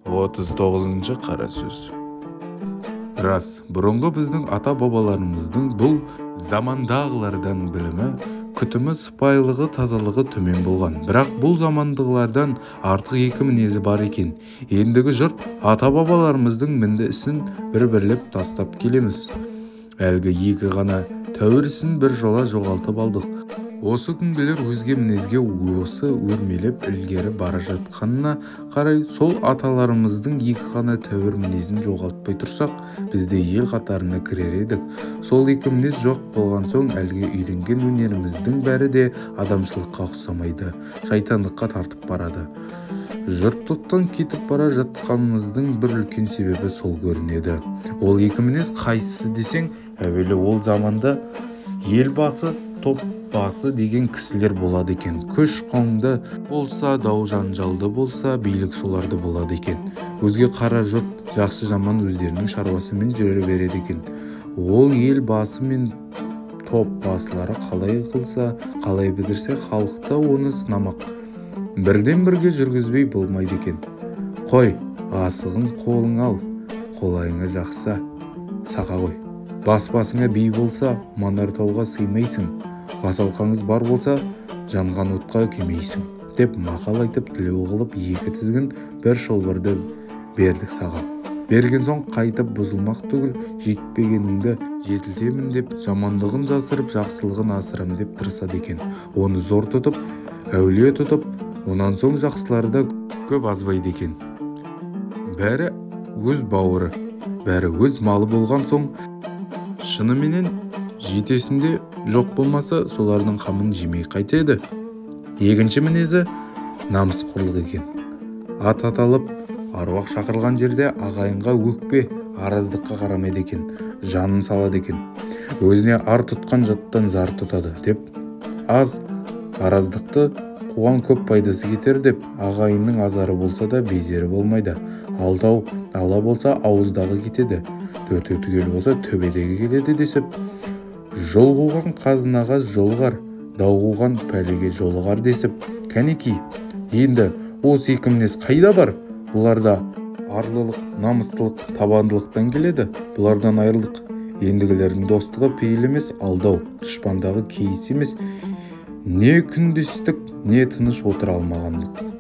39-шы қара сөз. Рас, бұрынғы біздің ата-бабаларымыздың бұл замандағылардан білімі, күтімі, сыпайылығы, тазалығы төмен болған. Бірақ бұл замандағылардан артық екі мінезі бар екен. Ендігі жұрт ата-бабаларымыздың мінді ісін бір-бірлеп тастап келеміз. Әлгі екі ғана тәуір ісін бір жола жоғалтып алдық. Осы күнгілер өзге мінезге осы өрмелеп ілгері бара жатқанына қарай сол аталарымыздың екі ғана тәуір мінезін жоғалтпай тұрсақ, біз де ел қатарына кірер едік. Сол екі мінез жоқ болған соң әлгі үйренген өнеріміздің бәрі де адамшылыққа ұқсамайды, шайтандыққа тартып барады. Жұрттықтан кетіп бара жатқанымыздың бір үлкен себебі сол көрінеді. Ол екі мінез қайсысы десең, әуелі ол заманда ел басы, топ басы деген кісілер болады екен. Көш қоңды болса, дау жанжалды болса, билік соларды болады екен. Өзге қара жұрт жақсы жаман өздерінің шаруасымен жүре береді екен. Ол ел басы мен топ басылары қалай қылса, қалай бітірсе, халық та оны сынамақ. Бірден бірге жүргізбей болмайды екен. Қой, асығын қолың ал, қолайыңа жақса, сақа қой. Бас-басыңа би болса, манар тауға сыймайсың. Бас алқаңыз бар болса, жанған отқа күймейсің, деп мақал айтып, тілеу қылып, екі тізгін бір шылбырды бердік саған. Берген соң қайтып бұзылмақ түгіл, жетпегеніңді жетілтемін деп, жамандығын жасырып, жақсылығын асырам деп тырысады екен. Оны зор тұтып, әулие тұтып, онан соң жақсылары да көп азбайды екен. Бәрі өз бауыры, бәрі өз малы болған соң, шыныменен жетесінде жоқ болмаса, солардың қамын жемей қайтеді. Екінші мінезі намысқорлық екен. Ат аталып, аруақ шақырылған жерде ағайынға өкпе, араздыққа қарамайды екен, жанын салады екен. Өзіне ар тұтқан жаттан зар тұтады деп, аз араздықты қуған көп пайдасы кетер деп, ағайынның азары болса да безері болмайды. Алтау ала болса ауыздағы кетеді, төртеу түгел болса төбедегі келеді десіп, жол қуған қазынаға жолығар, дау қуған пәлеге жолығар десіп, кәнеки, енді осы екі мінез қайда бар? Бұларда арлылық, намыстылық, табандылықтан келеді. Бұлардан айырылдық. Ендігілердің достығы пейіл емес, алдау, дұшпандағы кейіс емес, не күндестік, не тыныш отыра алмағандық.